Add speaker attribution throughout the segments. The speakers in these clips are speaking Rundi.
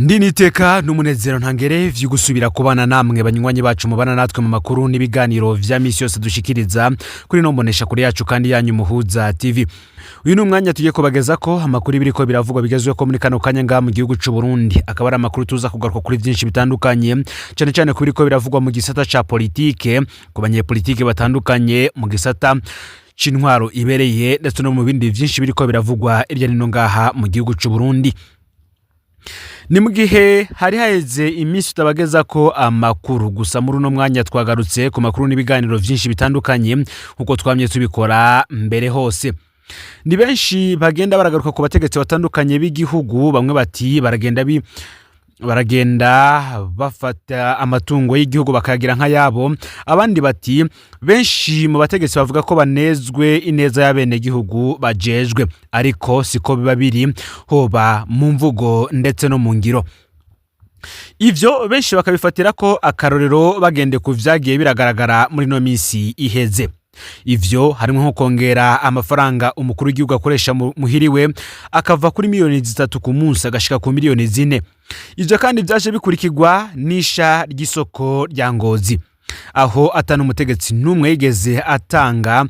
Speaker 1: Ndi niteka n'umunezero ntangere vyo gusubira kubana namwe banywanyi bacu mubana natwe mu makuru n'ibiganiro vya misi yose dushikiriza kuri no mbonesha kuri yacu kandi yanyu Muhuza TV. Uyu ni umwanya tugiye kubageza ko amakuru ibiriko biravugwa bigezweho ko muri kano kanya ngaha mu gihugu c'u Burundi, akaba ari amakuru tuza kugaruka kuri vyinshi bitandukanye, cyane cyane ku biriko biravugwa mu gisata ca politike, ku banyepolitike batandukanye, mu gisata c'intwaro ibereye, ndetse no mu bindi vyinshi biriko biravugwa irya nino ngaha mu gihugu c'u Burundi. Ni mu gihe hari haheze iminsi tutabageza ko amakuru, gusa muri uno mwanya twagarutse ku makuru n'ibiganiro vyinshi bitandukanye nkuko twamye tubikora mbere hose. Ni benshi bagenda baragaruka ku bategetsi batandukanye b'igihugu, bamwe bati baragenda bafata amatungo y'igihugu bakayagira nk'ayabo, abandi bati benshi mu bategetsi bavuga ko banezwe ineza y'abenegihugu bajejwe, ariko siko biba biri, hoba mu mvugo ndetse no mu ngiro. Ivyo benshi bakabifatira ko akarorero bagende ku vyagiye biragaragara muri no minsi iheze. Ivyo harimo nko kongera amafaranga umukuru w'igihugu akoresha muhiriwe, akava kuri miliyoni 3 ku munsi agashika ku miliyoni 4. Ivyo kandi vyaje bikurikirwa n'isha ry'isoko rya Ngozi, aho atari umutegetsi n'umwe yigeze atanga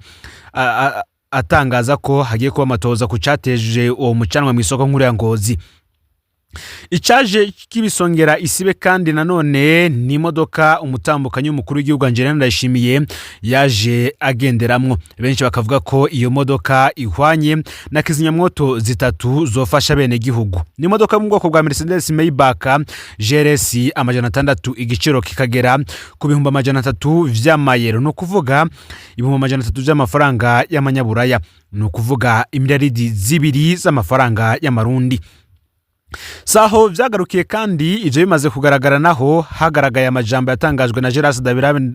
Speaker 1: atangaza ko hagiye kuba amatoza ku cateje uwo mucanwa mu isoko nkuru ya Ngozi. Icaje kibisongera isibe kandi nanone ni imodoka umutambukanyi w'umukuru w'igihugu Angelina Ndayishimiye yaje agenderamwo, benshi bakavuga ko iyo modoka ihwanye na kizimyamwoto zitatu zofasha bene gihugu. Ni imodoka yo mu bwoko bwa Mercedes Maybach GLS 600, igiciro kikagera ku 300,000 vy'amayero, ni ukuvuga 300,000 vy'amafaranga y'amanyaburaya, ni ukuvuga imiliyaridi 2 z'amafaranga y'amarundi. Saho vyagarukiye kandi, ivyo bimaze kugaragara naho hagaragaye amajambo yatangajwe na Gerard Dabirabe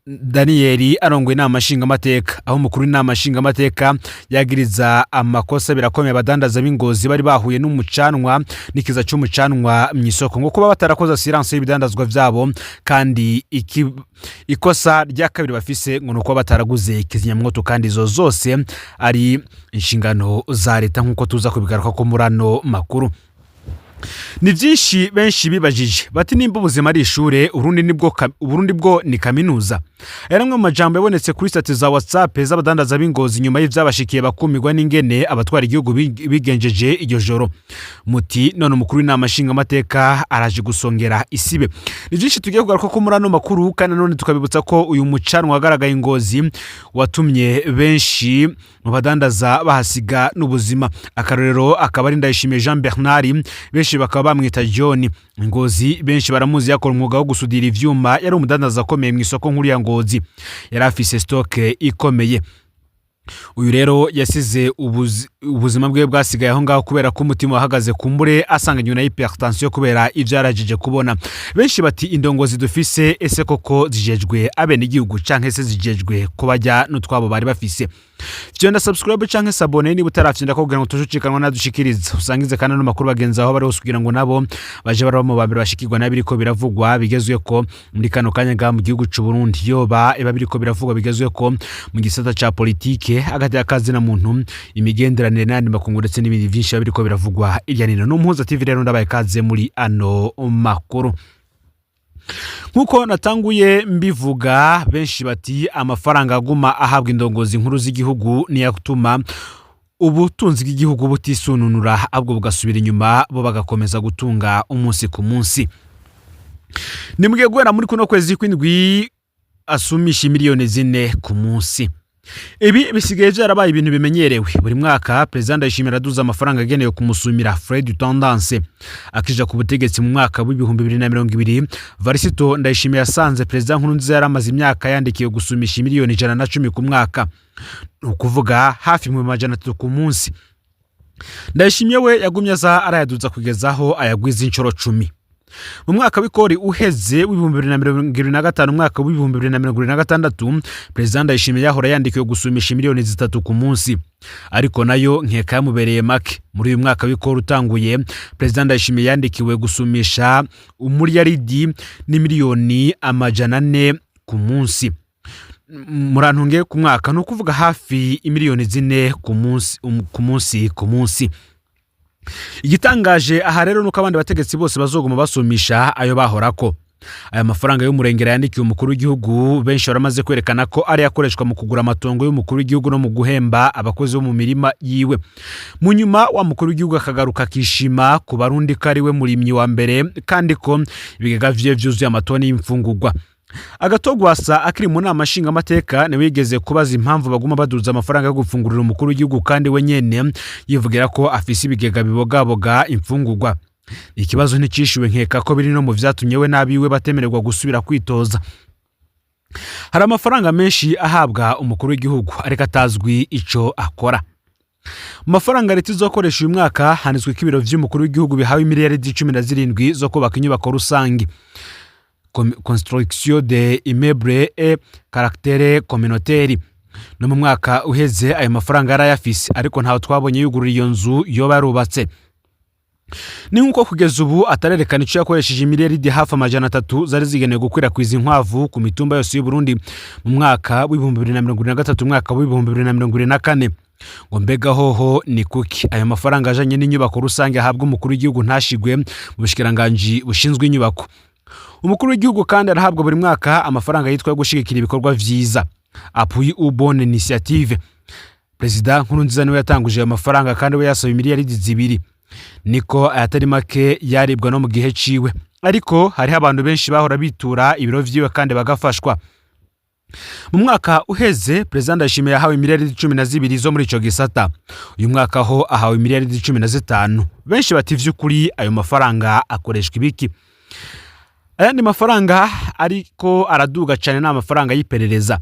Speaker 1: Daniel arongoye inama nshingamateka, aho umukuru w'inama nshingamateka yagiriza amakosa birakomeye abadandaza b'Ingozi bari bahuye n'umucanwa n'ikiza c'umucanwa mw'isoko, ngo kuba batarakoze assurance y'ibidandazwa vyabo, kandi ikosa rya kabiri bafise ngo ni ukuba bataraguze kizimyamwoto, kandi izo zose ari inshingano za leta, nk'uko tuza kubigaruka ko muri ano makuru. Ni byinshi benshi bibajije bati nimba ubuzima ari ishure, Uburundi nibwo Uburundi bwo ni kaminuza. Aya amwe mu majambo yabonetse kuri statut za WhatsApp z'abadandaza b'Ingozi nyuma y'ivyabashikiye, bakumirwa n'ingene abatwara igihugu bigenjeje iryo joro. Muti none umukuru w'inama nshingamateka araje gusongera isibe. Ni byinshi tugiye kugaruka ko muri ano makuru, kandi nanone tukabibutsa ko uyu mucanwa wagaragaye Ingozi watumye benshi mu badandaza bahasiga n'ubuzima. Akarorero akaba ari Ndayishimiye Jean Bernard, benshi bakaba bamwita John Ngozi. Benshi baramuzi yakora umwuga wo gusudira ivyuma, yari umudandaza akomeye mu isoko nkuru ya Ngozi, yari afise stock ikomeye. Uyu rero yasize ubuzima bwe bwasigaye aho ngaho kubera ko umutima wahagaze, kumbure asanganywe na hypertension kubera ivyo yarajije kubona. Benshi bati indongozi dufise ese koko zijejwe abenegihugu canke se zijejwe ko bajya n'utwabo bari bafise? Fyonda subscribe canke s'abonner niba utarafyonda kugira ngo tujucikanwa nadushikiriza, usangize kandi no makuru bagenzi aho bari hose kugira ngo nabo baje baraba mu bambere bashikirwa nabiriko biravugwa bigezwe ko muri kano kanya ngaha mu gihugu c'u Burundi, yoba iba biriko biravugwa bigezwe ko mu gisata ca politike, hagati y'akazi na muntu, imigenderanire n'ayandi makungu, ndetse n'ibindi vyinshi biba biriko biravugwa irya nino. N'Umuhuza TV rero, ndabaye kaze muri ano makuru. Nk'uko natanguye mbivuga, benshi bati amafaranga aguma ahabwa indongozi nkuru z'igihugu niyatuma ubutunzi bw'igihugu butisununura, ahubwo bugasubira inyuma, bo bagakomeza gutunga umunsi ku munsi. Ni mugihe guhera muri kuno kwezi kw'indwi asumisha miliyoni 4 ku munsi. Ibi bisigaye byarabaye ibintu bimenyerewe. Buri mwaka Perezida Ndayishimiye araduza amafaranga agenewe kumusumira, frais de tendance. Akija ku butegetsi mu mwaka wa 2020, Varisito Ndayishimiye yasanze Perezida Nkurunziza yaramaze imyaka yandikiwe gusumisha miliyoni 110 ku mwaka, ni ukuvuga hafi mu 300 ku munsi. Ndayishimiye we yagumye aza arayaduza kugeza aho ayagwiza inshuro 10. Mu mwaka w'ikori uheze wa 2025, umwaka wa 2026, Perezida Ndayishimiye yahora yandikiwe gusumisha miliyoni 3 ku munsi, ariko nayo nkeka yamubereye make. Muri uyu mwaka w'ikori utanguye, Perezida Ndayishimiye yandikiwe gusumisha umuriyaridi n'imiliyoni 400 ku munsi, murantunge, ku mwaka, ni ukuvuga hafi imiliyoni 4 ku munsi, ku munsi ku munsi. Igitangaje aha rero nuko abandi bategetsi bose bazoguma basumisha ayo bahorako. Aya mafaranga y'umurengera yandikiwe umukuru w'igihugu, benshi baramaze kwerekana ko ari akoreshwa mu kugura amatongo y'umukuru w'igihugu no mu guhemba abakozi bo mu mirima yiwe. Mu nyuma wa mukuru w'igihugu akagaruka akishima ku Barundi ko ari we murimyi wa mbere, kandi ko ibigega vyiwe vyuzuye amatoni y'imfungurwa. Agatogwasa akiri mu nama nshingamateka niwe yigeze kubaza impamvu baguma baduza amafaranga yo gufungurira umukuru w'igihugu, kandi we nyene yivugira ko afise ibigega bibogaboga imfungurwa. Ikibazo nticishuwe, nkeka ko biri no mu vyatumye we n'abiwe batemererwa gusubira kwitoza. Hari amafaranga menshi ahabwa umukuru w'igihugu ariko atazwi ico akora. Mu mafaranga leta izokoresha uyu mwaka handitswe ko ibiro vy'umukuru w'igihugu bihawe imiliyaridi 17 zo kubaka inyubako rusange, construction de immeuble à caractère communautaire. No mu mwaka uheze ayo mafaranga yarayafise, ariko ntawe twabonye yugurura iyo nzu yoba yarubatse. Ni nk'uko kugeza ubu atarerekana icyo yakoresheje imiliyaridi hafi 300 zari zigenewe gukwirakwiza inkwavu ku mitumba yose y'u Burundi mu mwaka w'2023, umwaka w'2024. Ngo mbega hoho ni kuki ayo mafaranga ajanye n'inyubako rusange ahabwa umukuru w'igihugu ntashigwe mu bushikiranganji bushinzwe inyubako? Umukuru w'igihugu kandi arahabwa buri mwaka amafaranga yitwa yo gushigikira ibikorwa vyiza, appui aux bonnes initiatives. Perezida Nkurunziza niwe yatanguje ayo mafaranga, kandi we yasaba imiliyaridi 2. Niko ayatari make yaribwa no mu gihe ciwe, ariko hariho abantu benshi bahora bitura ibiro vyiwe kandi bagafashwa. Mu mwaka uheze Perezida Ndayishimiye yahawe miliyaridi 12 zo muri ico gisata. Uyu mwaka ho ahawe miliyaridi 15. Benshi bati: "Vy'ukuri ayo mafaranga akoreshwa ibiki?" Ayandi mafaranga ariko araduga cyane ni amafaranga y'iperereza.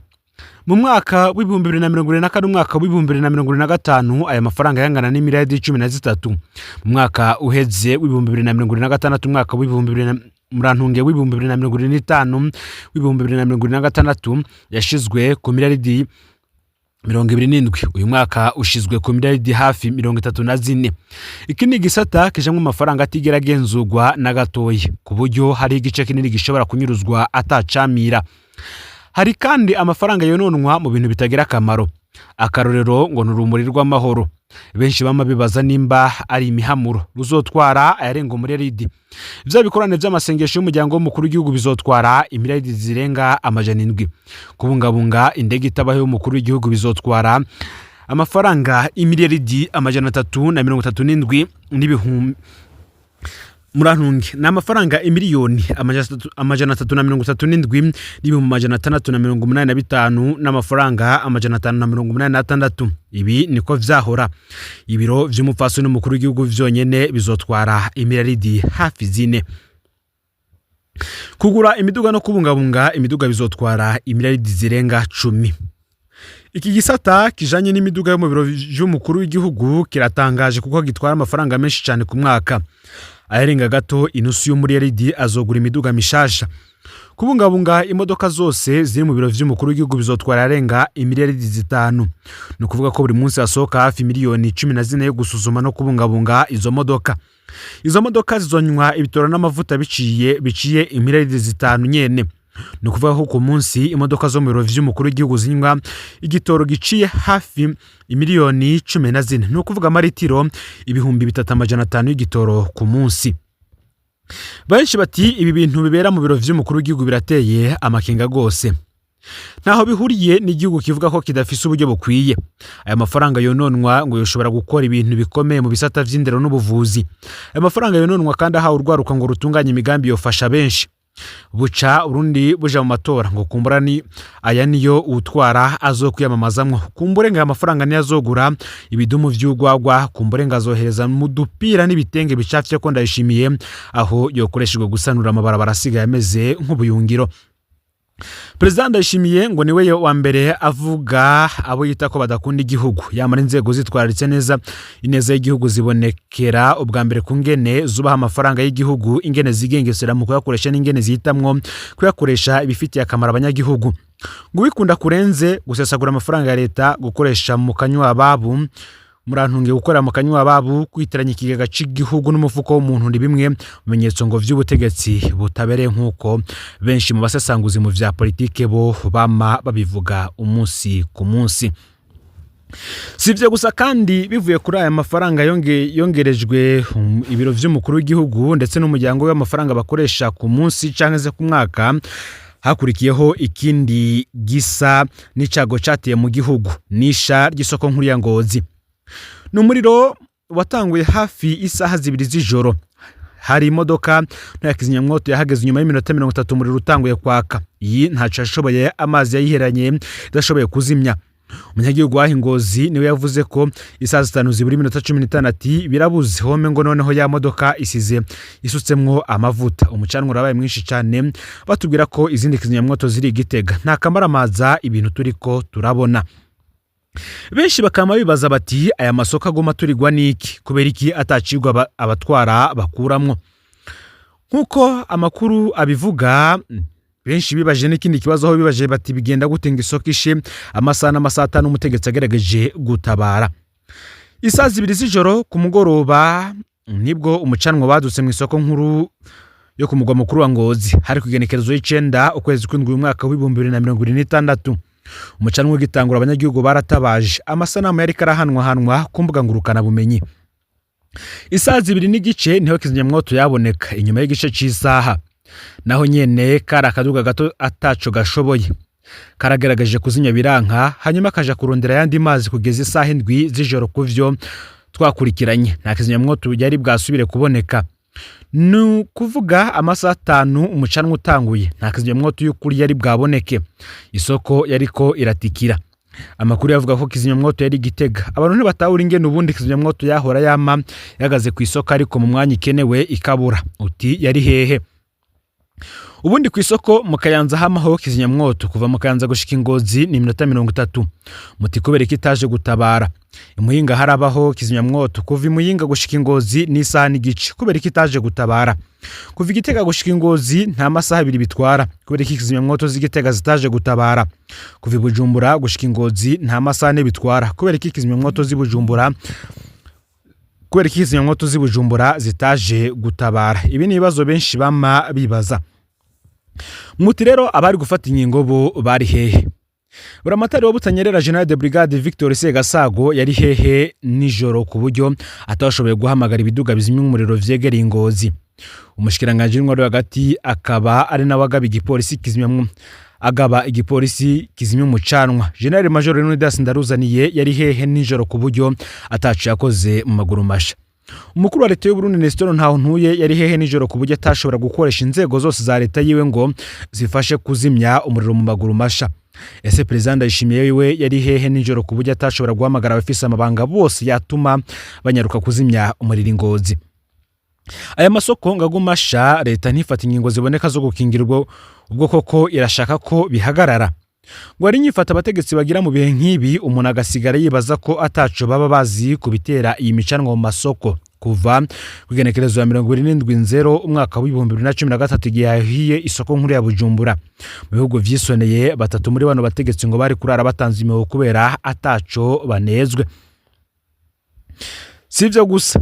Speaker 1: Mu mwaka w'2024, umwaka w'2025, aya mafaranga yangana n'imiliyaridi 13. Mu mwaka uheze w'2026, umwaka w'ibihumbi bibiri na murantunge w'2025, w'2026, yashizwe ku miliyaridi 27. Uyu mwaka ushizwe ku miliyaridi hafi 34. Iki ni igisata kijamwo amafaranga atigera agenzurwa na gatoya, ku buryo hari igice kinini gishobora kunyuruzwa atacamira. Hari kandi amafaranga yononwa mu bintu bitagira akamaro. Akarorero ngo ni urumuri rw'amahoro, benshi bama bibaza nimba ari imihamuro, ruzotwara ayarenga umuriyaridi. Vya bikorane vy'amasengesho y'umuryango w'umukuru w'igihugu bizotwara imiliyaridi zirenga 700. Kubungabunga indege itabaho y'umukuru w'igihugu bizotwara amafaranga imiliyaridi 337 n'ibihumbi, murantunge, ni amafaranga imiliyoni 337 n'ibihumbi 685 n'amafaranga 586. Ibi niko vyahora. Ibiro vy'umupfasoni n'umukuru w'igihugu vyonyene bizotwara imiliyaridi hafi 4. Kugura imiduga no kubungabunga imiduga bizotwara imiliyaridi zirenga 10. Iki gisata kijanye n'imiduga yo mu biro vy'umukuru w'igihugu kiratangaje, kuko gitwara amafaranga menshi cyane ku mwaka. Ayarenga gato inusu y'umuriyaridi azogura imiduga mishasha. Kubungabunga imodoka zose ziri mu biro vy'umukuru w'igihugu bizotwara arenga imiliyaridi 5. Ni ukuvuga ko buri munsi hasohoka hafi miliyoni 14 yo gusuzuma no kubungabunga izo modoka. Izo modoka zizonywa ibitoro n'amavuta biciye imiliyaridi 5 nyene. Ni ukuvuga ko ku munsi imodoka zo mu biro vy'umukuru w'igihugu zinywa igitoro giciye hafi imiliyoni 14, ni ukuvuga amaritiro 3500 y'igitoro ku munsi. Benshi bati: "Ibi bintu bibera mu biro vy'umukuru w'igihugu birateye amakenga rwose, ntaho bihuriye n'igihugu kivuga ko kidafise uburyo bukwiye." Aya mafaranga yononwa ngo yoshobora gukora ibintu bikomeye mu bisata vy'indero n'ubuvuzi. Aya mafaranga yononwa kandi ahawe urwaruka ngo rutunganye imigambi yofasha benshi. Buca urundi buja mu matora, ngo kumbura ni aya niyo utwara azokwiyamamazamwo, kumbure ngo aya mafaranga niyo azogura ibidumu vy'urwagwa, kumbure ngo azohereza mu dupira n'ibitenge bicafye ko Ndayishimiye, aho yokoreshejwe gusanura amabarabara asigaye ameze nk'ubuyungiro. Perezida Ndayishimiye ngo niwe wa mbere avuga abo yita ko badakunda igihugu. Yamara inzego zitwararitse neza ineza y'igihugu zibonekera ubwa mbere ku ngene zubaha amafaranga y'igihugu, ingene zigengesera mu kuyakoresha n'ingene zihitamwo kuyakoresha ibifitiye akamaro abanyagihugu. Ngo ubikunda kurenze gusesagura amafaranga ya leta, gukoresha mu kanywa ababu, murantunge, gukora mu kanywa ababu, kwitiranya ikigega cy'igihugu n'umufuko w'umuntu, ni bimwe mu bimenyetso ngo vy'ubutegetsi butabereye, nk'uko benshi mu basesanguzi mu vya politike bo bama babivuga umunsi ku munsi. Si ibyo gusa kandi, bivuye kuri aya mafaranga yongerejwe ibiro vy'umukuru w'igihugu ndetse n'umuryango w'amafaranga bakoresha ku munsi canke se ku mwaka, hakurikiyeho ikindi gisa n'icago cateye mu gihugu, nisha ry'isoko nkuru ya Ngozi. Ni umuriro watanguye hafi isaha 2 z'ijoro. Hari imodoka ntoya kizimyamwoto yahageze inyuma y'iminota 30 umuriro utanguye kwaka. Iyi ntaco yashoboye, amazi yayiheranye idashoboye kuzimya. Umunyagihugu waha Ingozi niwe yavuze ko isaha 5 zibura iminota 15, ati: "Birabuze home ngo noneho ya modoka isize isutsemwo amavuta, umucanwa urabaye mwinshi cyane, batubwira ko izindi kizimyamwoto ziri i Gitega. Nta kamaramaza ibintu turiko turabona." Benshi bakaba bibaza bati: "Aya masoko aguma turigwa n'iki? Kubera iki atacigwa abatwara bakuramwo?" Nk'uko amakuru abivuga, benshi bibaje n'ikindi kibazo, aho bibaje bati: "Bigenda gute ngo isoko ishe amasaha n'amasaha 5 umutegetsi agerageje gutabara?" Isaha 2 z'ijoro ku mugoroba nibwo umucanwa wadutse mu isoko nkuru yo ku mugwa mukuru wa Ngozi. Hari ku igenekerezo y'9 ukwezi kw'indwi umwaka w'2026. Umucanwa ugitangura, abanyagihugu baratabaje. Amasanamu yariko arahanwahanwa ku mbuga ngurukanabumenyi. Isaha 2:30 niho kizimyamwoto yaboneka, inyuma y'igice c'isaha. Naho nyene kari akaduga gato ataco gashoboye, karagaragaje kuzimya biranka, hanyuma kaja kurondera ayandi mazi kugeza isaha 7 z'ijoro. Kuvyo twakurikiranye, nta kizimyamwoto yari bwasubire kuboneka. Ni ukuvuga amasaha 5 umucanwa utanguye, nta kizimyamwoto y'ukuri yari bwaboneke. Isoko yariko iratikira. Amakuru yavuga ko kizimyamwoto yari Gitega. Abantu ntibatahura ingene ubundi kizimyamwoto yahora yama yahagaze ku isoko, ariko mu mwanya ikenewe ikabura. Uti: "Yari hehe?" Ubundi ku isoko mu Kayanza hamaho kizimyamwoto. Kuva mu Kayanza gushika Ingozi ni iminota 30. Muti: "Kubera ko itaje gutabara?" Imuyinga harabaho kizimyamwoto. Kuva Imuyinga gushika Ingozi ni isaha n'igice. Kubera ko itaje gutabara? Kuva Igitega gushika Ingozi nta masaha 2 bitwara. Kubera ko kizimyamwoto z'Igitega zitaje gutabara? Kuva i Bujumbura gushika Ingozi nta masaha 4 bitwara. Kubera ko kizimyamwoto z'i Bujumbura zitaje gutabara? Ibi ni ibibazo benshi bama bibaza. Muti: "Rero abari gufata inkingo bo bari hehe?" Buramatari wa Butanyerera, General de Brigade Victor Segasago, yari hehe nijoro ku buryo atashoboye guhamagara ibiduga bizimya umuriro vyegereye Ingozi? Umushikiranganji w'intwaro hagati, akaba ari nawe agaba igipolisi kizimya umucanwa, General Major Leonidas Ndaruzaniye, yari hehe nijoro ku buryo ataco yakoze mu maguru masha? Umukuru wa leta y'u Burundi, Nestor Ntahontuye, yari hehe nijoro ku buryo atashobora gukoresha inzego zose za leta yiwe ngo zifashe kuzimya umuriro mu maguru masha? Ese Perezida Ndayishimiye we yari hehe nijoro ku buryo atashobora guhamagara abafise amabanga bose yatuma banyaruka kuzimya umuriro Ingozi? Aya masoko ngo aguma asha, leta ntifate ingingo ziboneka zo gukingira, ubwo koko irashaka ko bihagarara? Ngo hari inyifata abategetsi bagira mu bihe nk'ibi, umuntu agasigara yibaza ko ataco baba bazi ku bitera iyi micanwa mu masoko kuva ku igenekerezo ya 27 Nzero umwaka w'2013, igihe yahiye isoko nkuru ya Bujumbura. Mu bihugu vyisoneye, batatu muri bano bategetsi ngo bari kurara batanze imihoho kubera ataco banezwe. Si ivyo gusa,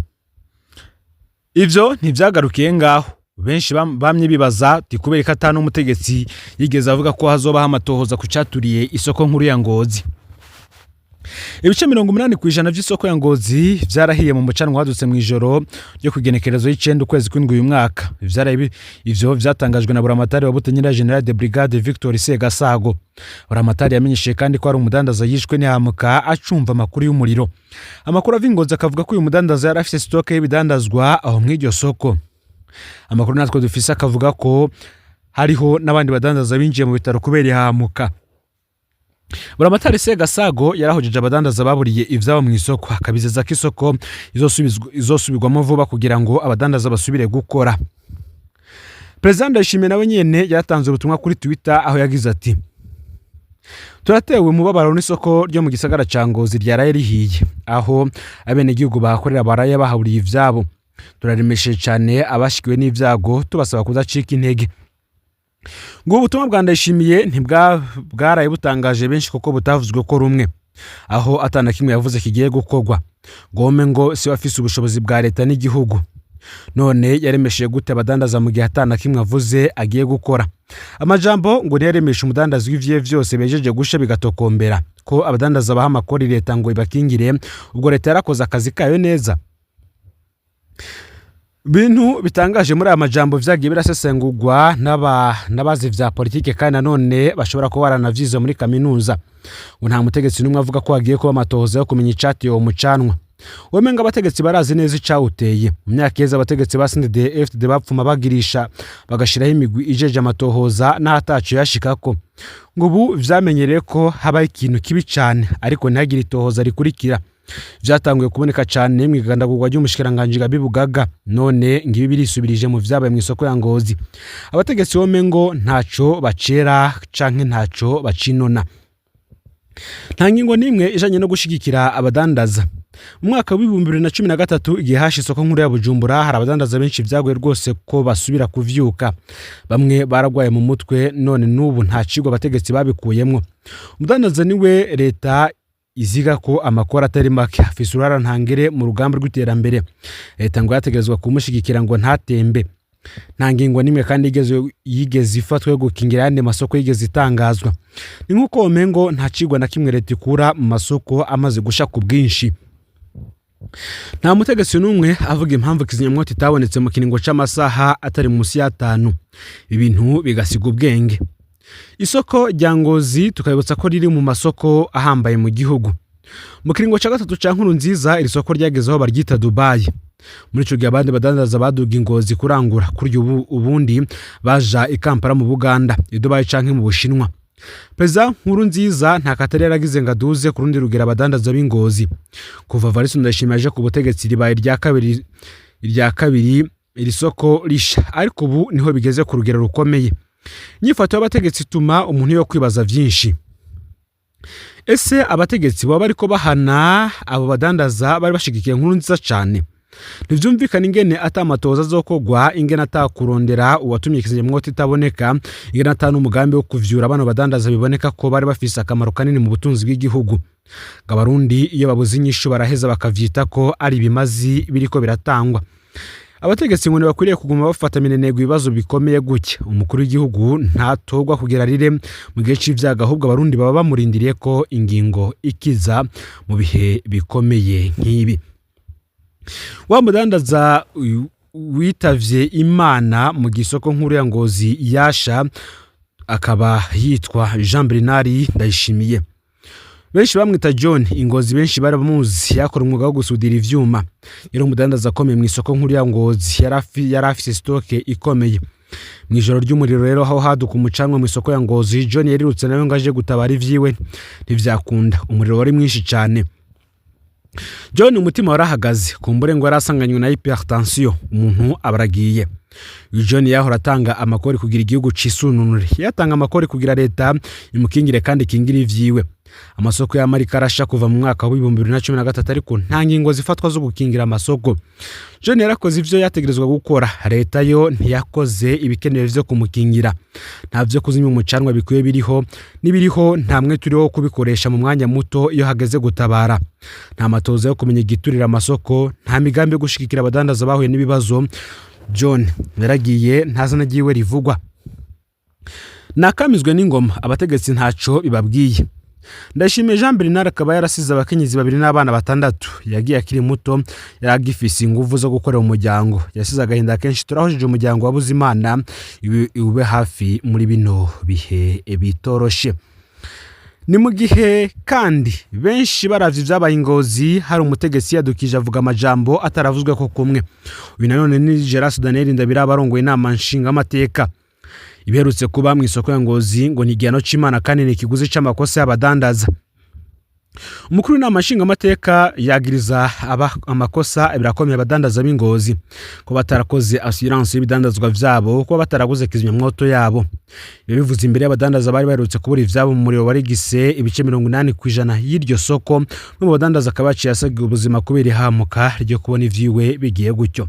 Speaker 1: ivyo ntivyagarukiye ngaho. Benshi bamye bibaza ti: "Kubera ko ata n'umutegetsi yigeze avuga ko hazobaho amatohoza ku caturiye isoko nkuru ya Ngozi?" Ibice 80% vy'isoko ya Ngozi vyarahiye mu mucanwa wadutse mw'ijoro ryo ku igenekerezo y'9 ukwezi kw'indwi uyu mwaka. Ivyo vyatangajwe na buramatari wa Butanyerera, General de Brigade Victor Segasago. Buramatari yamenyesheje kandi ko hari umudandaza yishwe n'ihamuka acumva amakuru y'umuriro. Amakuru ava i Ngozi akavuga ko uyu mudandaza yari afise stock y'ibidandazwa aho mw'iryo soko. Amakuru natwe dufise akavuga ko hariho n'abandi badandaza binjiye mu bitaro kubera ihamuka. Buramatari Segasago yarahojeje abadandaza baburiye ivyabo mu isoko, akabizeza ko isoko izosubirwamo vuba kugira ngo abadandaza basubire gukora. Perezida Ndayishimiye nawe nyene yaratanze ubutumwa kuri Twitter, aho yagize ati: "Turatewe umubabaro n'isoko ryo mu gisagara ca Ngozi ryaraye rihiye, aho abenegihugu bahakorera baraye bahaburiye ivyabo. Turaremesheje cane abashikiwe n'ivyago, tubasaba kudacika intege." Ngo ubutumwa bwa Ndayishimiye ntibwaraye butangaje benshi, kuko butavuzwe ko rumwe, aho atana kimwe yavuze kigiye gukorwa. Gome ngo si we afise ubushobozi bwa leta n'igihugu. None yaremesheje gute abadandaza mu gihe atana kimwe avuze agiye gukora? Amajambo ngo ntiyaremesha umudandaza w'ivyiwe vyose bejeje gusha bigatokombera. Ko abadandaza baha amakori leta ngo ibakingire, ubwo leta yarakoze akazi kayo neza? Bintu bitangaje muri aya majambo vyagiye birasesengurwa n'abazi vya politike, kandi nanone bashobora kuba baranavyize muri kaminuza. Ngo nta mutegetsi n'umwe avuga ko hagiye kuba amatohoza yo kumenya icateye uwo mucanwa. Womenga abategetsi barazi neza icawuteye. Mu myaka iheze, abategetsi ba CNDD FDD bapfuma bagirisha bagashiraho imigwi ijeje amatohoza n'ahataco yashikako. Ngo ubu vyamenyereye ko habaho ikintu kibi cane, ariko ntihagire itohoza rikurikira. Vyatanguye kuboneka cane mw'igandagurwa ry'umushikiranganji Gabi Bugaga, none ngibi birisubirije mu vyabaye mw'isoko ya Ngozi. Abategetsi womengo ntaco bacera canke ntaco bacinona. Nta ngingo n'imwe ijanye no gushigikira abadandaza. Mu mwaka w'2013, igihe hashe isoko nkuru ya Bujumbura, hari abadandaza benshi vyagoye rwose ko basubira kuvyuka. Bamwe baragwaye mu mutwe, none n'ubu nta cigwa abategetsi babikuyemwo. Umudandaza niwe leta iziga ko amakuru atari make, afise uruhara ntangere mu rugamba rw'iterambere. Leta ngo yategerezwa kumushigikira ngo ntatembe. Nta ngingo n'imwe kandi yigeze ifatwa yo gukingira ayandi masoko yigeze itangazwa. Ni nk'uko womengo nta cigwa na kimwe leta ikura mu masoko amaze gusha ku bwinshi. Nta mutegetsi n'umwe avuga impamvu kizimyamwoto itabonetse mu kiringo c'amasaha atari munsi y'atanu. Ibintu bigasiga ubwenge. Isoko rya Ngozi tukabibutsa ko riri mu masoko ahambaye mu gihugu. Mu kiringo ca gatatu ca Nkurunziza, iri soko ryageze aho baryita Dubayi. Muri ico gihe abandi badandaza baduga Ingozi kurangura, kurya ubu ubundi baja i Kampala mu Buganda, i Dubayi canke mu Bushinwa. Perezida Nkurunziza nta katari yaragize ngo aduze ku rundi rugero abadandaza b'Ingozi. Kuva Evariste Ndayishimiye aje ku butegetsi, ribaye irya kabiri iri soko risha, ariko ubu niho bigeze ku rugero rukomeye. Inyifato y'abategetsi ituma umuntu yo kwibaza vyinshi. Ese abategetsi baba bariko bahana abo badandaza bari bashigikiye Nkurunziza cane? Ntivyumvikana ingene ata amatohoza azokogwa, ingene atakurondera uwatumye kizimyamwoto itaboneka, ingene ata n'umugambi wo kuvyura bano badandaza biboneka ko bari bafise akamaro kanini mu butunzi bw'igihugu. Ngo Abarundi iyo babuze inyishu baraheza bakavyita ko ari ibimazi biriko biratangwa. Abategetsi ngo ntibakwiriye kuguma bafata minenegwa ibibazo bikomeye gutya. Umukuru w'igihugu ntatogwa kugira arire mu gihe c'ivyago, ahubwo Abarundi baba bamurindiriye ko ingingo ikiza mu bihe bikomeye nk'ibi. Wa mudandaza witavye Imana mu gisoko nkuru ya Ngozi yasha akaba yitwa Jean Bernard Ndayishimiye, benshi bamwita John. Ingozi benshi baramuzi, yakora umwuga wo gusudira ivyuma. Yari umudandaza akomeye mu isoko nkuru ya Ngozi, yari afise stock ikomeye. Mu ijoro ry'umuriro rero, aho haduka umucanwa mu isoko ya Ngozi, John yarirutse nawe ngo aje gutabara ivyiwe, ntivyakunda, umuriro wari mwinshi cane. John umutima warahagaze, kumbure ngo yarasanganywe na hypertension, umuntu abaragiye. Uyu John yahora atanga amakori kugira igihugu cisununure, yatanga amakori kugira leta imukingire kandi ikingire ivyiwe. Amasoko y'amarika arasha kuva mu mwaka w'2013, ariko nta ngingo zifatwa zo gukingira amasoko. John yarakoze ivyo yategerezwa gukora, leta yo ntiyakoze ibikenewe vyo kumukingira. Nta vyo kuzimya umucanwa bikwiye biriho, n'ibiriho nta mwe turiho kubikoresha mu mwanya muto iyo hageze gutabara. Nta matoza yo kumenya igiturira amasoko, nta migambi yo gushigikira abadandaza bahuye n'ibibazo. John yaragiye, nta zina ryiwe rivugwa. Nakamizwe n'ingoma, abategetsi ntaco bibabwiye. Ndayishimiye Jean Bernard akaba yarasize abakenyezi babiri n'abana batandatu. Yagiye akiri muto, yari agifise inguvu zo gukorera umuryango. Yasize agahinda kenshi. Turahojije umuryango wabuze Imana ube hafi muri bino bihe bitoroshe. Ni mu gihe kandi benshi baravye ivyabaye Ingozi, hari umutegetsi yadukije avuga amajambo ataravuzwe ko kumwe. Uyu nanone ni Gerard Daniel Ndabiraba, arongoye Inama Nshingamateka. Ibiherutse kuba mu isoko ya Ngozi ngo ni igihano c'Imana kandi ni ikiguzi c'amakosa y'abadandaza. Umukuru w'Inama Nshingamateka yagiriza amakosa birakomeye abadandaza b'Ingozi, ko batarakoze assurance y'ibidandazwa vyabo, kuba bataraguze kizimyamwoto yabo. Ibyo bivuze imbere y'abadandaza bari baherutse kubura ivyabo mu muriro warigise ibice 80% y'iryo soko. Umwe mu badandaza akaba yaciye asaga ubuzima kubera ihamuka ryo kubona ivyiwe bigiye gutyo.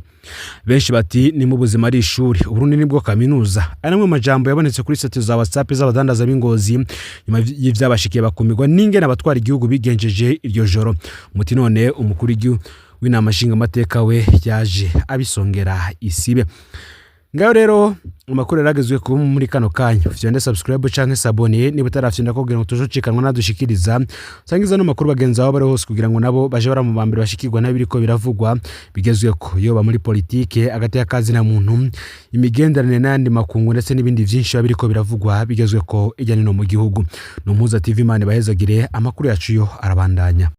Speaker 1: Benshi bati ni mu buzima ari ishuri, Uburundi nibwo kaminuza. Aya namwe majambo yabonetse kuri statut za WhatsApp z'abadandaza b'Ingozi nyuma y'ivyabashikiye, bakumirwa n'ingene abatwara igihugu bigenjeje iryo joro. Muti none umukuru W'inama nshingamateka we yaje abisongera isibe. Ngayo rero amakuru yaragezwe kuba muri kano kanya. Fyonde subscribe canke s'abonner niba utarafyonda kugira ngo tujucikanwa nadushikiriza. Sangiza no makuru bagenzi aho bari hose kugira ngo nabo baje baramubambira bashikirwa n'abiriko biravugwa bigezweko, yoba muri politike, agati y'akazi na muntu, imigenderanire n'ayandi makungu, ndetse n'ibindi vyinshi biba biriko biravugwa bigezweko irya nino mu gihugu. No Mpuza TV, Imana ibahezagire. Amakuru yacu yo arabandanya.